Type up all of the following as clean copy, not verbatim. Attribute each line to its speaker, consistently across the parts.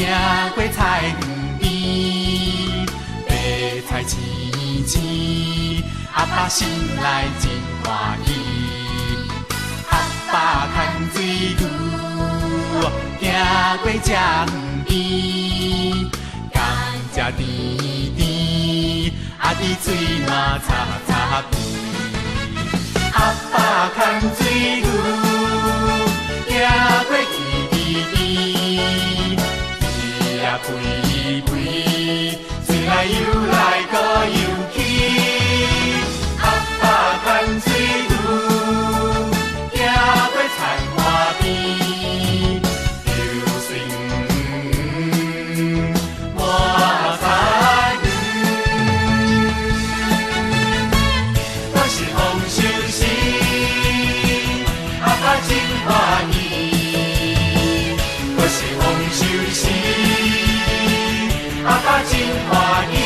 Speaker 1: 行過菜園邊，白菜青青，阿爸心內真歡喜。阿爸牽水牛，行過這園邊，甘蔗甜甜，阿弟喙瀾擦擦邊。阿爸牽水牛，行過池邊，魚仔肥肥，水內游來閣游去。阿爸牽水牛，行過田岸邊，流水滿菜園。我是王守仁，阿爸真歡喜。我是王守仁，阿爸真歡喜。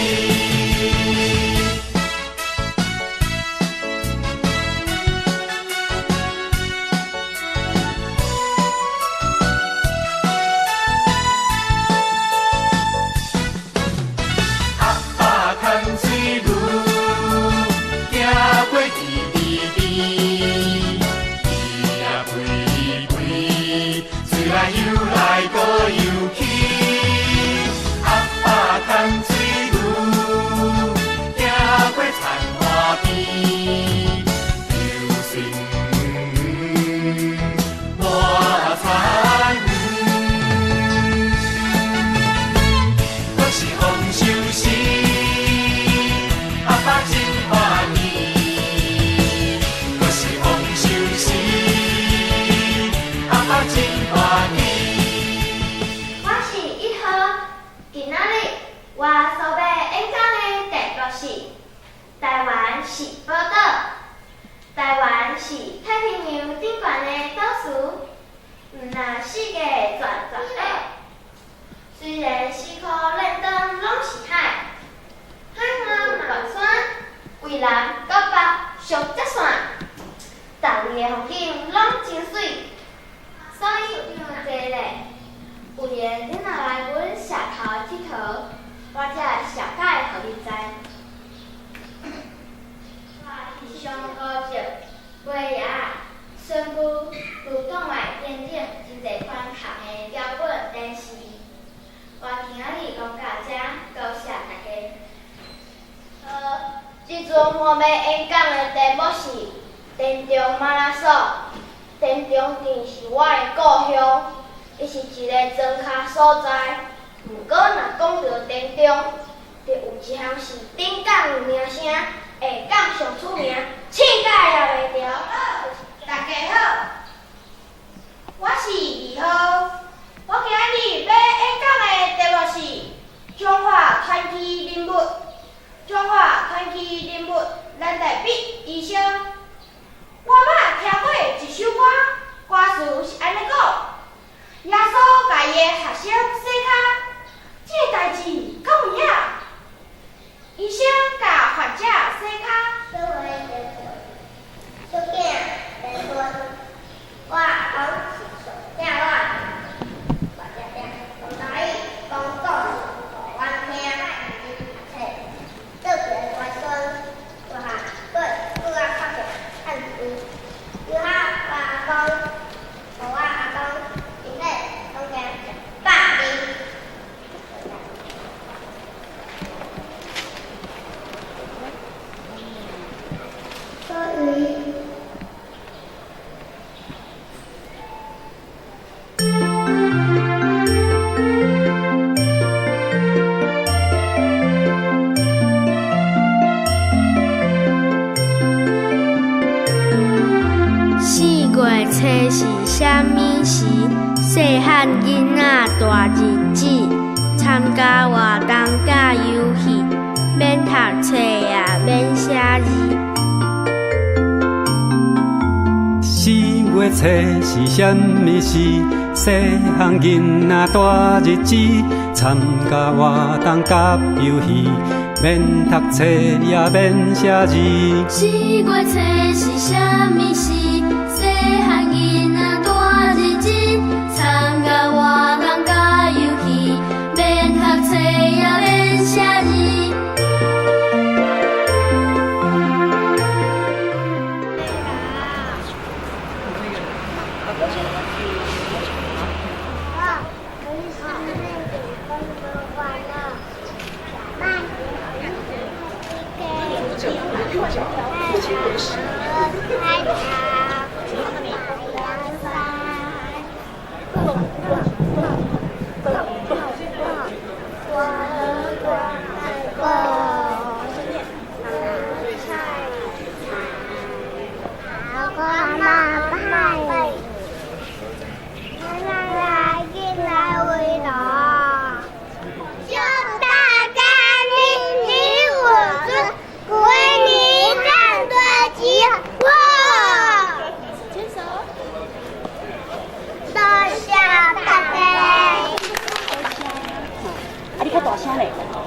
Speaker 1: 阿爸牽水牛，行過池邊，魚仔肥肥，水內游來閣游去。阿爸牽水牛，行過田岸邊，流水滿菜園。我是王守仁，阿爸真歡喜。我是王守仁，阿爸真歡喜。
Speaker 2: 我是一號，今仔日我所欲演講的題目是台灣是寶島。台灣是太平洋頂懸的島嶼，毋若四界轉轉的。雖然四箍連轉攏是海，海岸嘛懸山，為南到北相接線，逐位的風景攏真媠，所以有濟咧。有閒你若來阮社頭𨑨迌，我才會詳解予你知。我是上高石、尾仔、孫姑、有檔案等等真濟款項的標本展示。我今仔日講到遮，多謝大家。好，這陣我欲演講的題目是田中馬拉松。田中鎮是我的故鄉，伊是一個莊跤所在。毋過若講著田中，就有一項是頂港有名聲，下港上出名，凊彩也袂著。
Speaker 3: 大家好，我是二號。我今仔日欲演講的題目是中華傳奇人物。中華傳奇人物藍大筆醫生。我捌聽過一首歌，歌詞是按呢講：耶穌共伊的學生洗跤，這个代誌敢有影？醫生共患者洗跤。
Speaker 4: 小囝連孫，我阿公是上正我，我定定講台語，講故事予阮聽。冊，倒一個外孫，大漢過閣較較會漢字。以後我阿公，予我阿公身體總共100字。所以。
Speaker 5: 4月初是啥物時？細漢囡仔大日子，參加活動佮遊戲，免讀冊也免寫字。
Speaker 6: 4月初是啥物時？細漢囡仔大日子，參加活動佮遊戲，免讀冊也免寫字。
Speaker 7: 4月初是啥物時？細漢囡仔大日子，參加活動佮遊戲，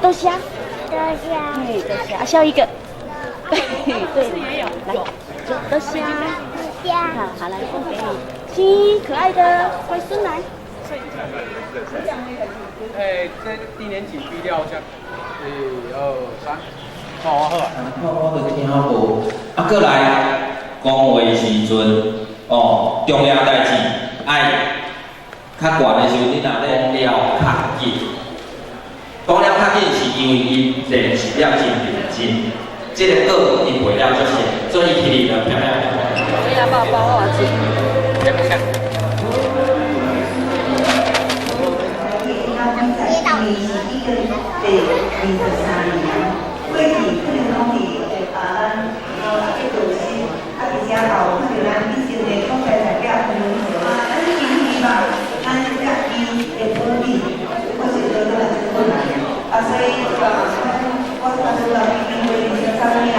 Speaker 8: 多謝。
Speaker 4: 多謝。
Speaker 8: 嘿，多謝。啊，笑一個。對，來，多謝。
Speaker 4: 多謝。
Speaker 8: 好，好來，送給你。親，可愛的乖孫來。
Speaker 9: 哎，這低年級比了才，一二三，看我好啊。
Speaker 10: 我就聽無。啊，閣來講話時陣，哦，重要代誌愛較懸的時陣，你若咧講了較緊，講了較緊是因為伊練習了真認真，這個稿伊背了足熟，所以起來就飄飄飄。
Speaker 8: 這包包我知。
Speaker 11: 第23年，過去可能講佇啊咱啊這導師啊，而且也有看著咱以前的講台代表彭文和啊，咱真希望咱家己的母語，確實都拢會困難啊，所以啊，我當初來基金會23年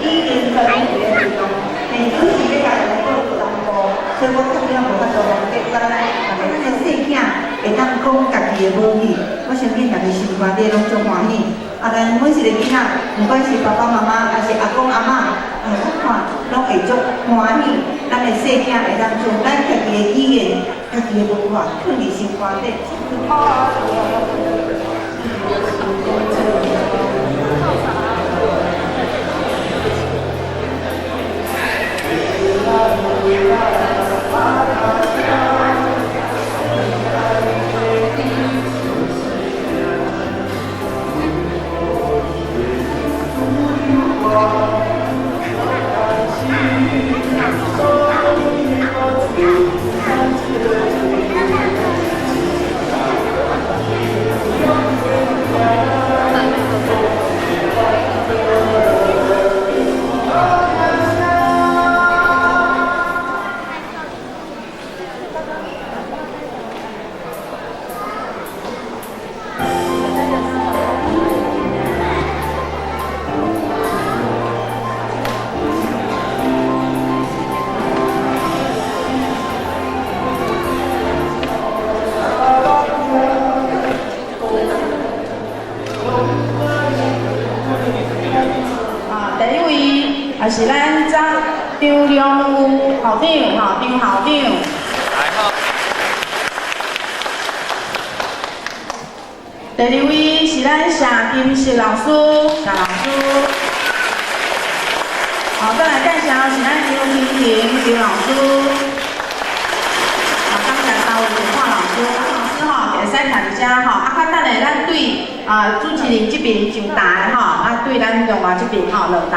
Speaker 11: 已經在咧活動，現主是咧共人報南部，所以我較了無法度講，咱逐個咱的細囝會當講家己的母語，我相信逐个心肝底攏足歡喜。啊，咱每一個囡仔，不管是爸爸媽媽，還是阿公阿嬤，啊，我看攏會足歡喜。咱的細囝會當將咱家己的語言、家己的文化，囥佇心肝底。
Speaker 12: 也是咱张张良有校长，吼，张校长。第二位是咱谢金石老师，谢老师。好，再来介绍是咱刘婷婷刘老师。好，刚才三位是蔡老师，老师吼会使徛伫遮吼，啊，较等下咱对啊主持人這邊上台吼，啊對咱另外這邊吼落台。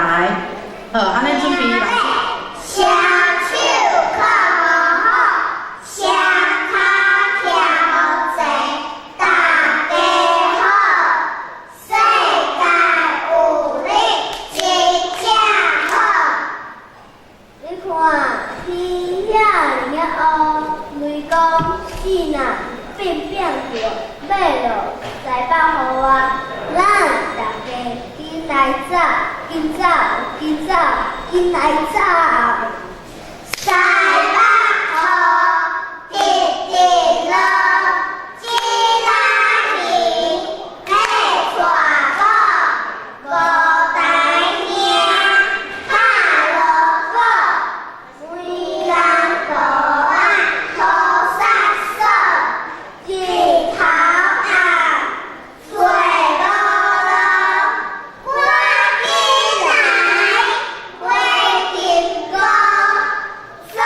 Speaker 12: 好，按呢準備。
Speaker 4: 雙手靠好，雙跤徛予齊，大家好，世界有你真正好。
Speaker 5: 你看天遐爾仔烏，雷公死若變變大，欲落西北雨啊！咱大家緊來走，緊走，緊走，緊來走。
Speaker 4: 西北雨，直直落，一拉鱼欲娶某，五大兄拍锣鼓，规人图仔土杀嫂，日头暗，吹无路，赶紧来，花金菇，做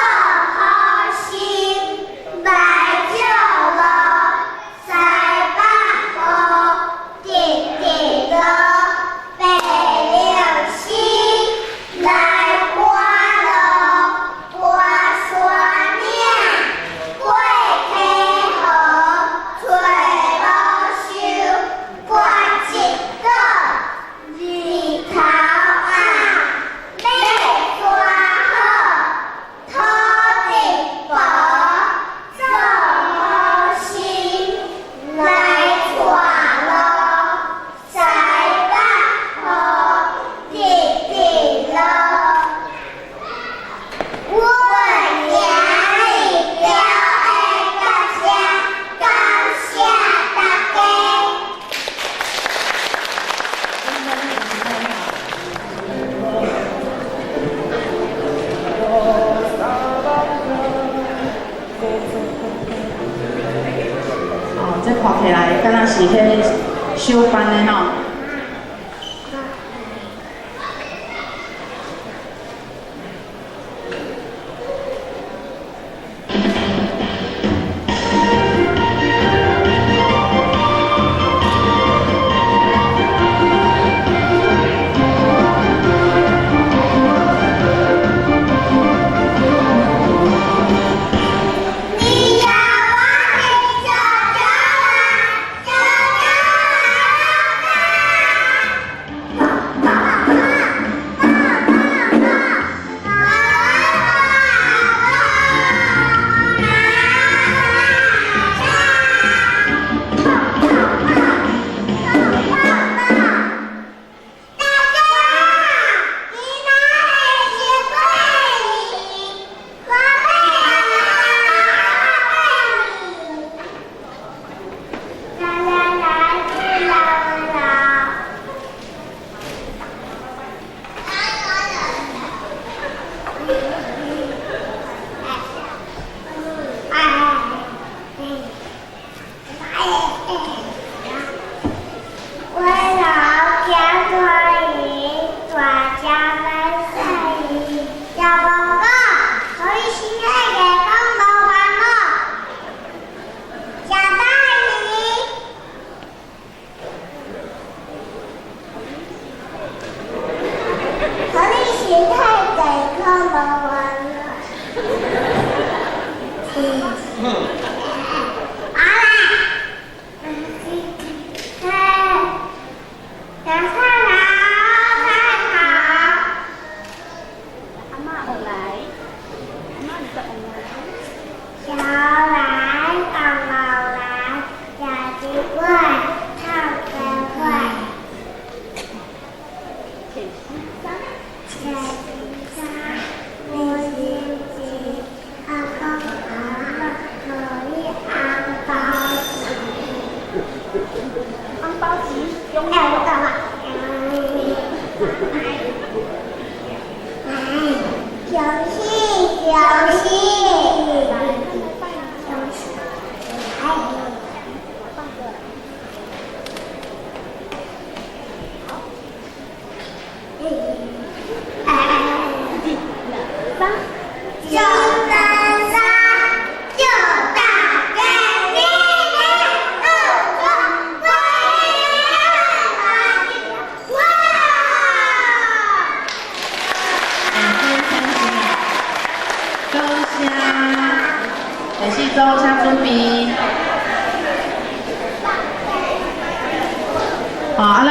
Speaker 12: 這看起來敢若是彼小班的吼。哦，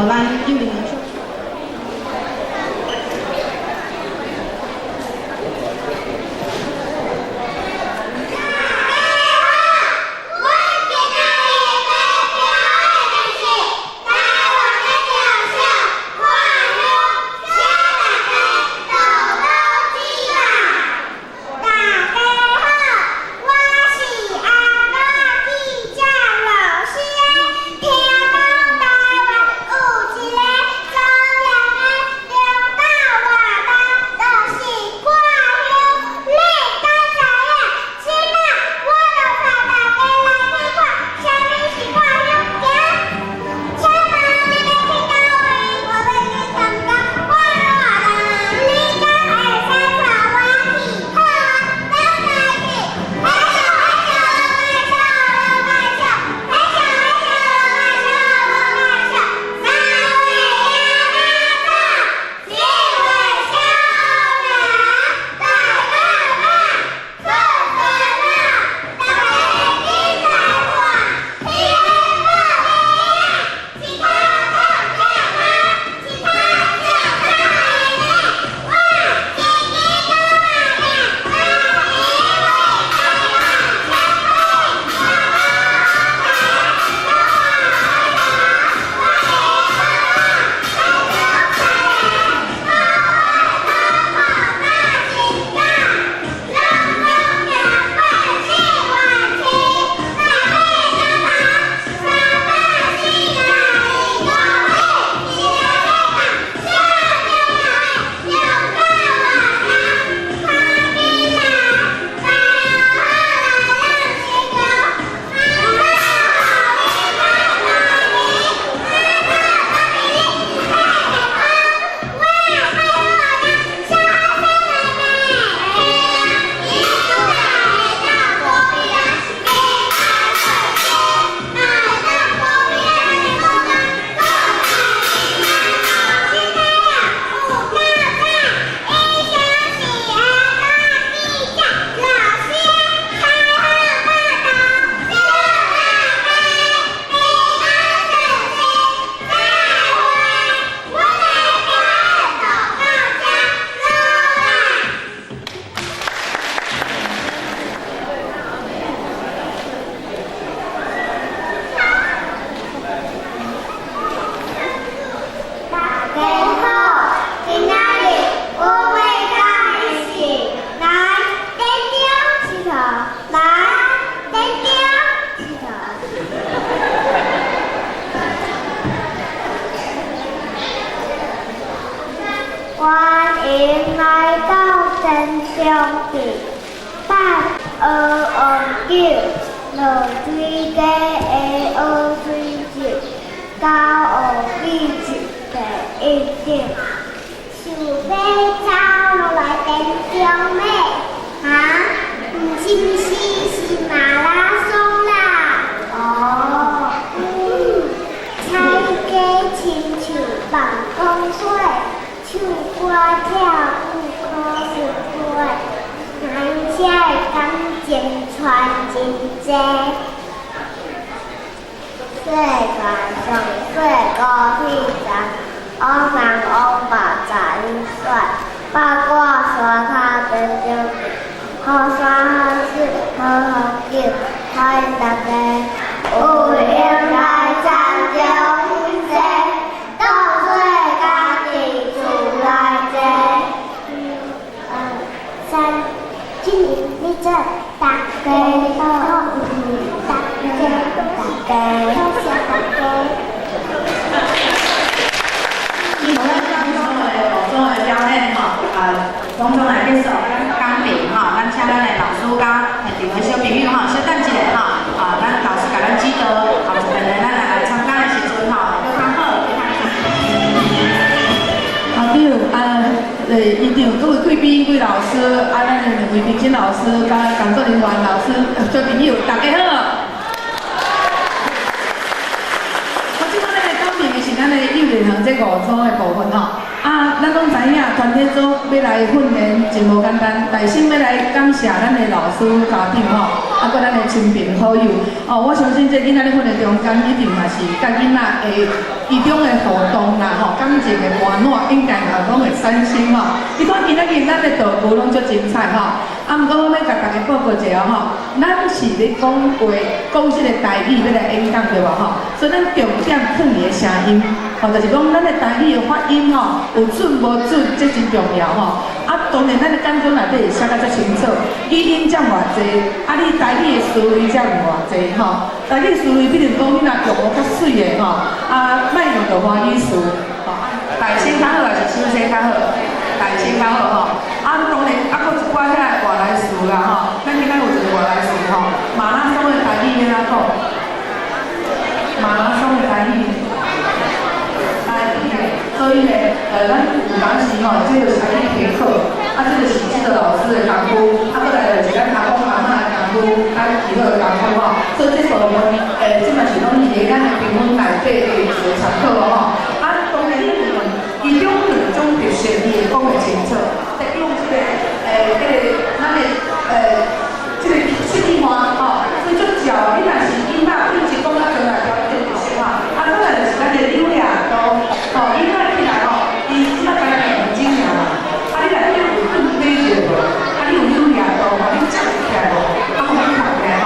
Speaker 12: 咱幼儿园。
Speaker 4: 用來到田中地，放蚵黃酒，落水雞的蚵水酒，交予記者第一獎。
Speaker 13: 想欲走落來田中咩？哈？毋是毋是，是馬拉松啦。
Speaker 4: 哦，
Speaker 13: 菜雞親像放風水，唱歌跳舞可順配，咱遮的感情傳真濟。
Speaker 4: 世界上細高鐵站，往南往北11歲，八卦山跤田中地，好山好水好風景，歡迎大家
Speaker 13: 有閒來參照欣賞，倒做家己厝內坐。
Speaker 4: 一、二、三，敬禮立正，大家好，大家大家，多謝大家。
Speaker 12: 咱將所有的五組的表演吼，攏總來結束，講評吼，咱請咱的老師佮現場的小朋友吼，小等一下吼，咱老師共咱指導，後一遍呢，咱來參加的時陣吼，會閣較好，會較順。
Speaker 14: 校長啊，院長，各位貴賓、貴老師，啊，咱的兩位評審老師，佮工作人員、老師、小朋友，大家好。我這擺咱來講評的是咱的幼兒園這五組的部分吼。啊，咱攏知影，團體組欲來訓練真無簡單，但先欲來感謝咱的老師、家長吼，啊，閣咱的親朋好友。哦，我相信這囡仔咧訓練中間，一定嘛是佮囡仔的其中的互動啦，吼，感情的溫暖，應該嘛攏會產生吼。你看今仔日咱的道具攏足精彩吼，啊，毋過我欲共大家報告一下吼，咱是咧講話，講這個台語欲來演講對無吼？所以咱重點放佇个聲音，吼，就是講咱的台語的發音吼，有準無準，這真重要吼。啊，當然咱的簡章內底會寫甲遮清楚，語音佔偌濟，啊，你台語的詞彙佔偌濟吼？台語詞彙，比如講你若用較媠的吼，啊，莫用著華語詞，吼，大聲較好，還是小聲較好？大聲較好吼。啊，當然，啊，閣有一寡遐外來詞啦吼，咱今仔有一个外來詞吼，馬拉松的台語欲按怎講？馬拉松的台語，來，所以呢，咱有當時吼，這就是愛去提考，啊，這就是指導老師的功夫，啊，閣來就是咱阿公阿嬤的功夫，啊，指導的功夫吼。所以這部分，這嘛是攏佇咧咱的評分內底的一個參考吼。啊，當然，其中兩種特色，伊會講會清楚。用這個，這個咱的，這個設計話吼，所以足巧。你若是囡仔，你一講啊，轉來調這個特色吼。啊，閣來就是咱的扭掠度，吼，囡仔起來吼，伊這擺敢若兩鐘爾嘛。啊，你若你有轉底者無？啊，你有扭掠度吼，你站起來無？啊，予你站起來吼。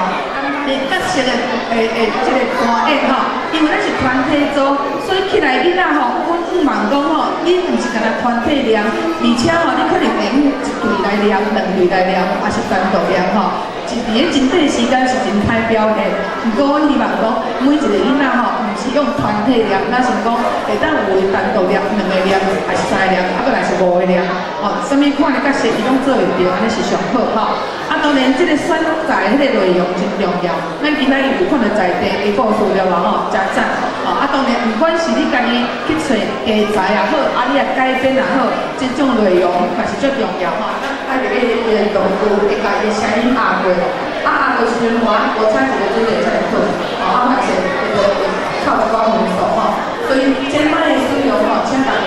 Speaker 14: 角色的這個扮演吼，因為咱是團體組，所以起來囡仔吼，阮向望講吼，恁毋是干焦團體念，而且吼，你可能會用一隊來念，兩隊來念，抑是單獨念吼。佇咧真短時間是真歹表現。毋過阮希望講，每一個囡仔吼，毋是用團體念，咱是講會當有的單獨念、兩個念，抑是三個念，啊，閣來是五個念，吼，啥物款的角色伊攏做會著，按呢是上好吼。啊，當然，這個選材彼個內容真重要。咱今仔日有看著在地的故事了無吼，誠讚。吼，啊，當然，毋管是你家己去揣題材也好，啊，你也改編也好，這種內容嘛是足重要吼。咱愛佇咧伊的道具，會共伊的聲音壓過，啊壓過時陣，我無請一個主持才會好，吼，啊，嘛是會會扣一寡分數吼。所以這擺的使用吼，請大家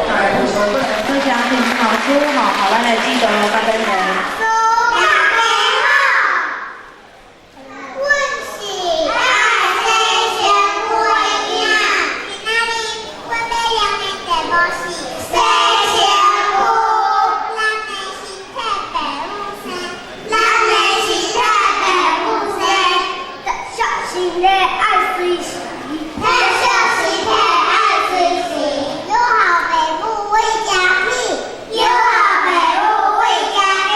Speaker 14: 大家互相過來。
Speaker 12: 多謝林老師吼，予咱的指導佮勉勵。
Speaker 13: 大家好，阮是愛洗身軀的囝，今仔日阮欲念的題目是洗身軀。咱的身體白有生，咱的身體白有生，
Speaker 4: 小心咧愛隨時，
Speaker 13: 體惜身體愛隨時，有好爸母為家起，有好爸母為家起，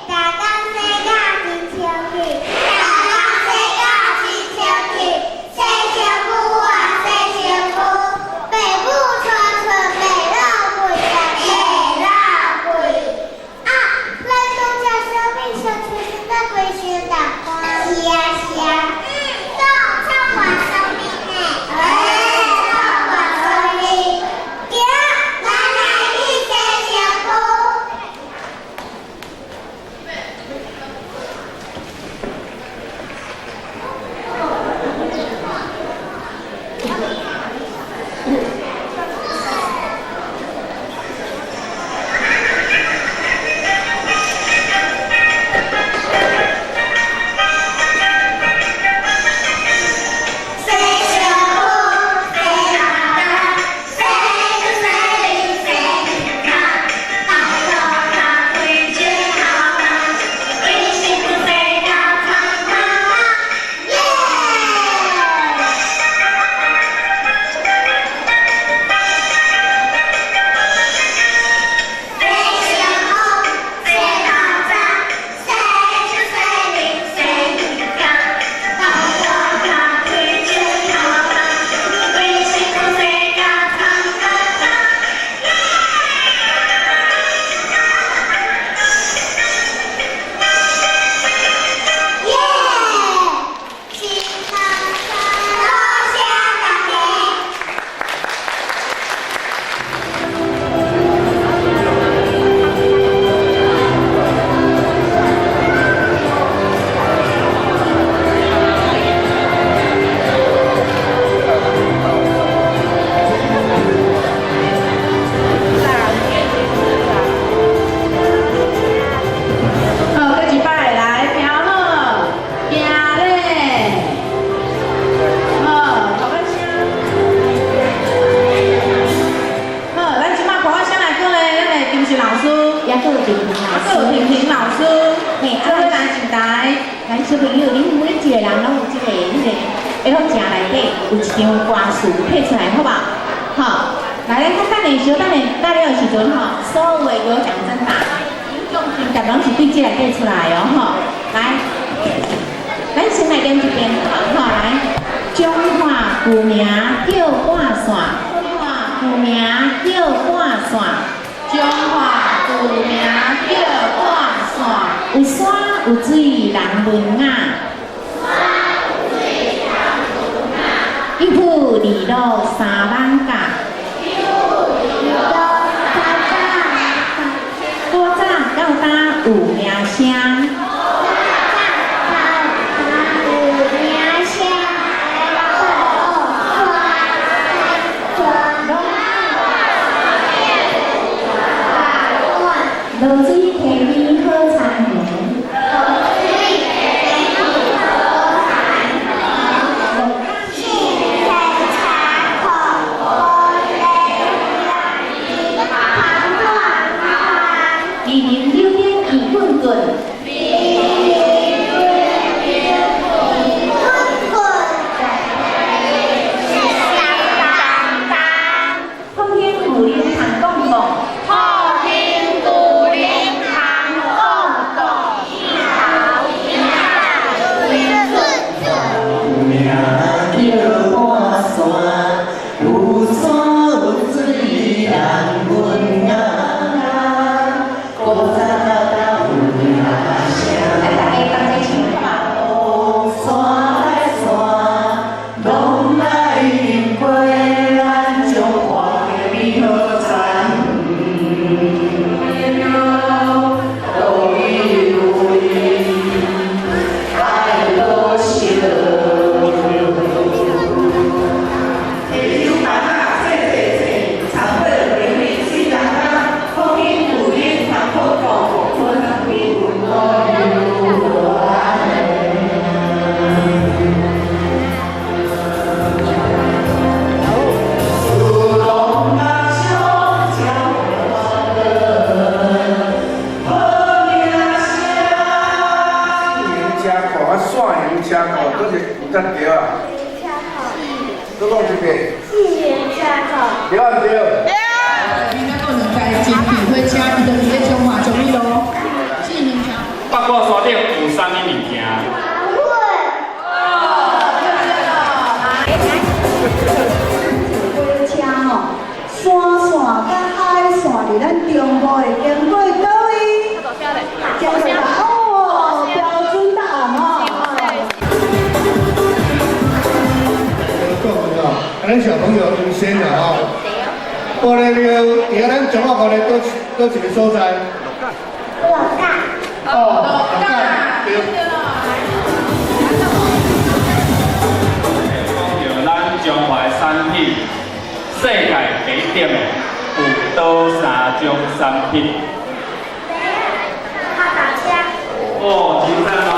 Speaker 13: 逐工洗甲真清氣，逐工洗甲真清氣，洗身軀啊洗身軀，爸母帶出美樂。
Speaker 12: 食內底有一張歌詞摕出來，好無？好，來，咱較等下小等下到了的時陣吼，所有的有獎徵答，獎金答攏是對這內底出來哦，吼。來，咱先來念一遍，好，來，彰化舊名叫半線，彰化舊名叫半線，彰化舊名叫半線，有山有水人文雅。一夫二老三艋舺，古早到今有名聲。落水溪邊好田園。
Speaker 15: 咱小朋友优先啦吼，玻璃庙伫咱彰化县的佗一个所在？
Speaker 13: 鹿港。
Speaker 15: 哦，鹿港，对。
Speaker 9: 讲到咱彰化的产品，世界第一等的有佗三种产品？
Speaker 2: 脚踏车。
Speaker 9: 哦，真赞哦。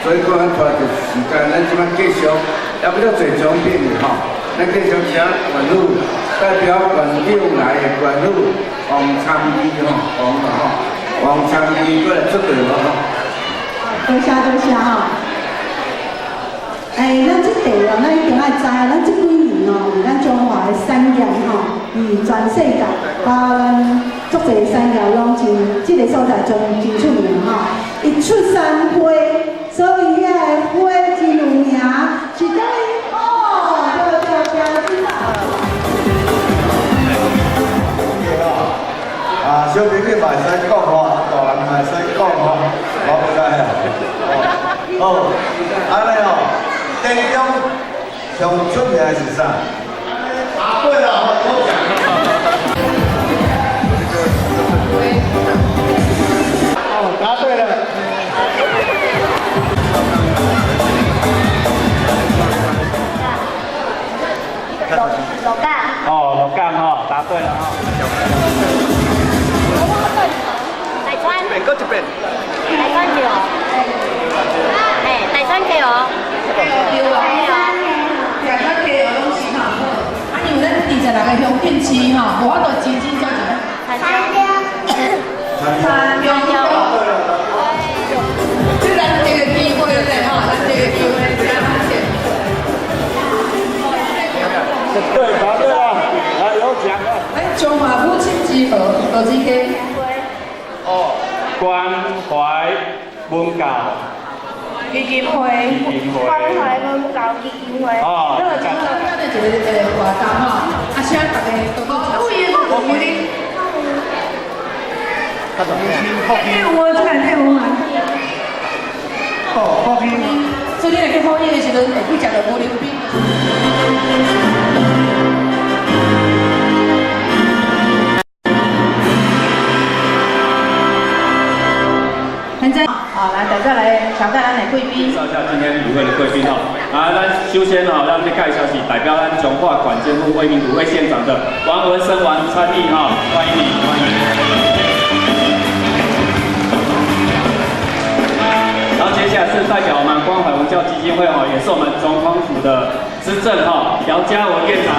Speaker 15: 所以讲，咱拖一时间，咱这摆继续，也比较济奖品的吼。咱继续请县府代表县长来的县府王参议吼，王啦吼，王参议过来出场吼。
Speaker 11: 多谢多谢吼。哎，咱这地哦，咱一定爱知，咱这几年哦，咱彰化的产业吼，伫全世界，包括咱足济产业拢真，这个所在真真出名吼。伊出山花。所以遐个花真有名，是佗位？哦，对对对，知道。
Speaker 15: 啊，小朋友嘛会使讲吼，大人嘛会使讲吼，我毋知啊。哦，按呢吼，台中上出名的是啥？答对了，多奖。哦，答对了。
Speaker 2: 鹿港。
Speaker 9: 哦，鹿港吼，答对了吼。
Speaker 8: 大川。
Speaker 15: 一遍，搁一遍。
Speaker 8: 大川桥。哎，大川桥。
Speaker 14: 对啊，大川桥拢是吼。啊，因为咱26个乡镇市吼，无法度真真正正。
Speaker 13: 参中。
Speaker 14: 参中。
Speaker 15: 对，答对了，来有奖了。
Speaker 14: 咱彰化府亲之和多子家。
Speaker 9: 哦，关怀文教
Speaker 3: 基金会，关怀文教基金会。
Speaker 9: 哦，
Speaker 14: 咱的一个活动吼，啊，请大家多多支持。有哦，这个有啊。
Speaker 15: 哦，福兴。
Speaker 14: 所以你若去福兴的时阵，会去食著无溜冰。现在，好，来，大家来招待咱的贵宾。
Speaker 9: 介绍一下今天与会的贵宾哦。啊，咱首先哦，咱要介绍是代表咱彰化县政府魏明武魏县长的王文生王参议哈，欢迎你，欢迎。然后接下来是代表我们关怀文教基金会哦，也是我们总统府的资政哈，姚嘉文院长。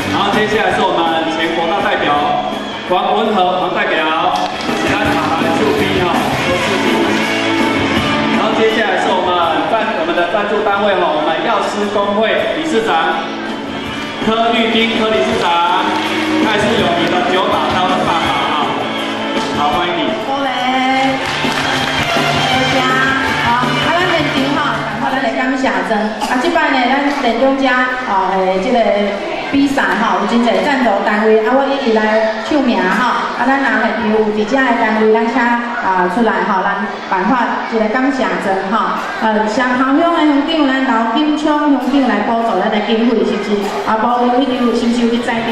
Speaker 9: 然后接下来是我们前国大代表黄文和黄代表，其他马来助兵哈，都是兵。然后接下来是我们的赞助单位哈，我们药师公会理事长柯玉斌柯理事长，他也是有名的九把刀的爸爸哈，好，欢迎你。
Speaker 12: 好嘞，多谢。好，啊，咱现场吼，赶快咱来感谢状。啊，这摆呢，咱田中遮哦，这个比赛吼，有真济赞助单位，啊，我一一来唱名吼。啊，咱若现场有伫遮的单位，咱请啊出来吼，咱颁发一个感谢状吼。双头乡的乡长，咱刘金昌乡长来补助咱的经费，是不是？啊，无有迄个是不是有去在场？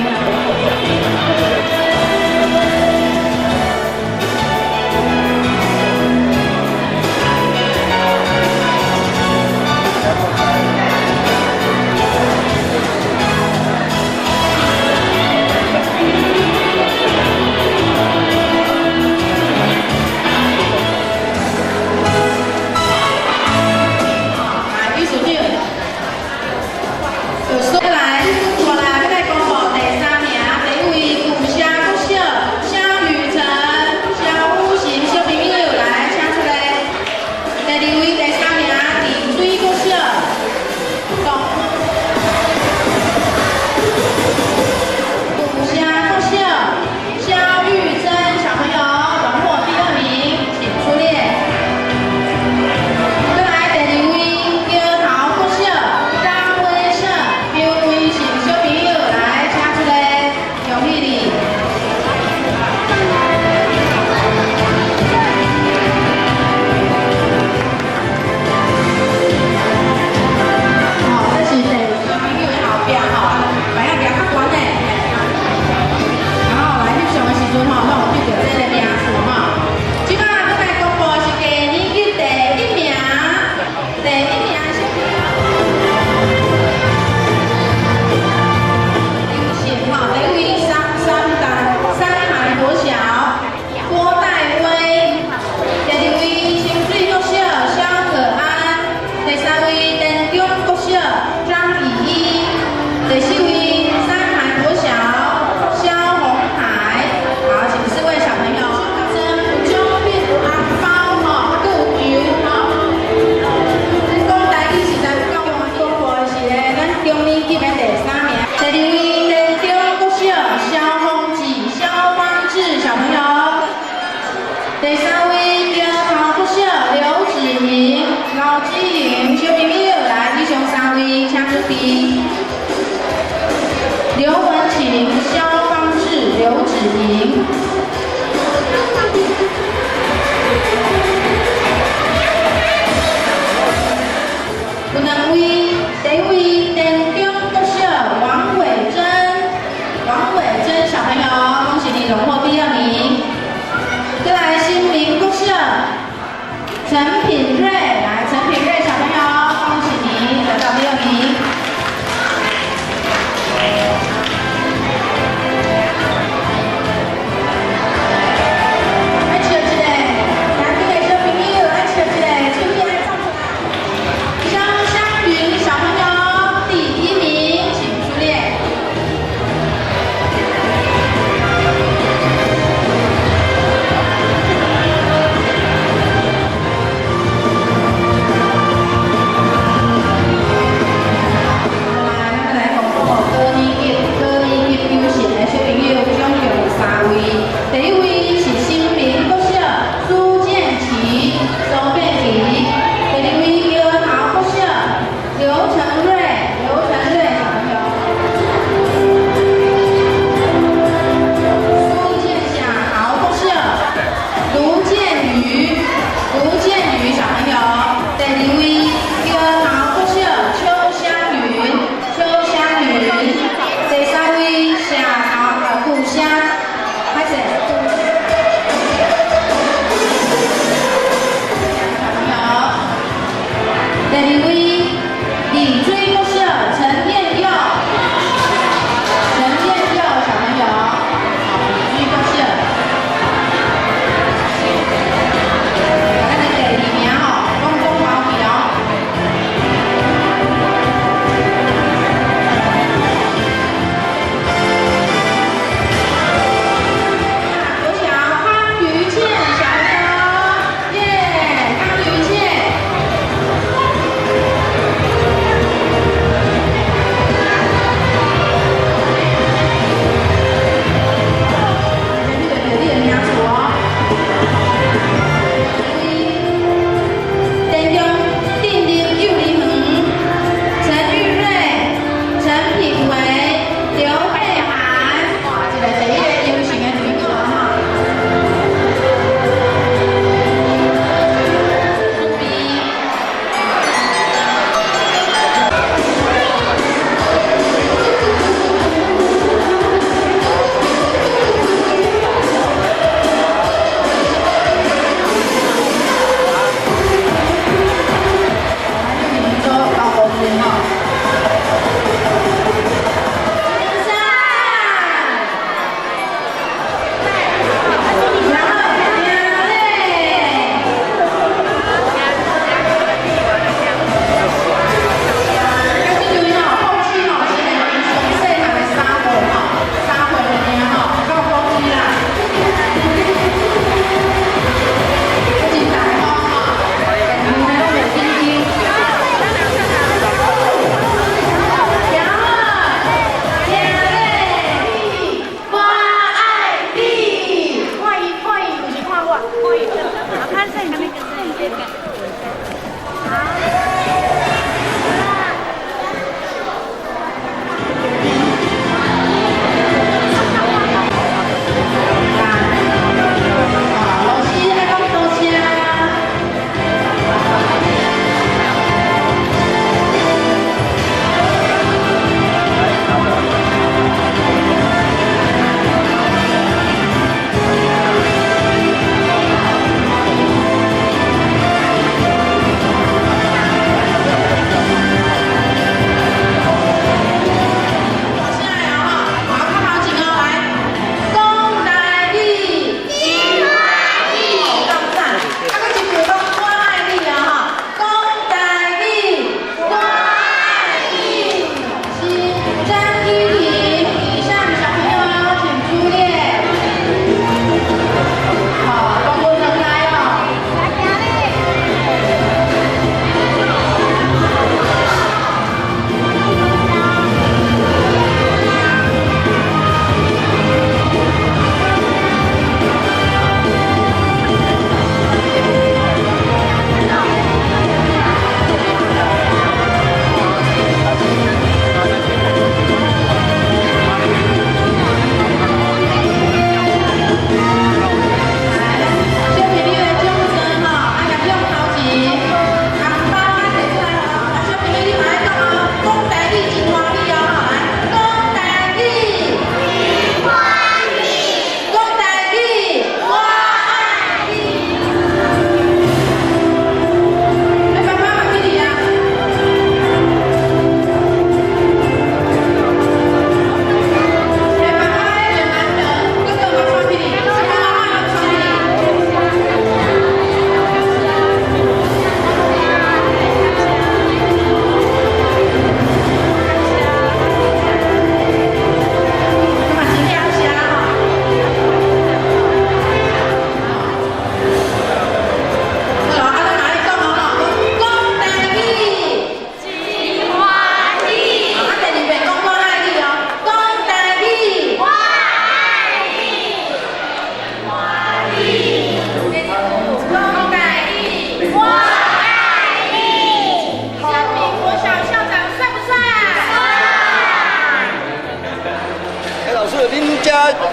Speaker 12: 刘文琴、萧方志、刘芷莹。有两位，第一位田中国小王伟珍，王伟珍小朋友，恭喜你荣获第二名。再来新民国小陈品瑞，来陈品瑞小朋友，恭喜你得到第二名。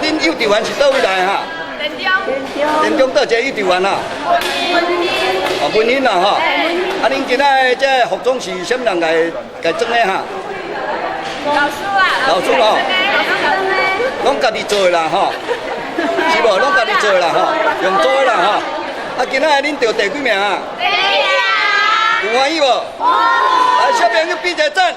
Speaker 16: 恁幼稚園是佗位來哈？
Speaker 17: 田中。
Speaker 16: 田中佗一个幼稚園啊？哦，文欣啦吼。啊，恁今仔這服裝是啥物人來共裝的哈？
Speaker 17: 老師啊。
Speaker 16: 老師吼。攏家己做的啦吼，是無？攏家己做的啦吼，用做的啦吼。啊，今仔恁著第幾名啊？
Speaker 17: 第一名。
Speaker 16: 有歡喜無？來，小朋友比一個讚。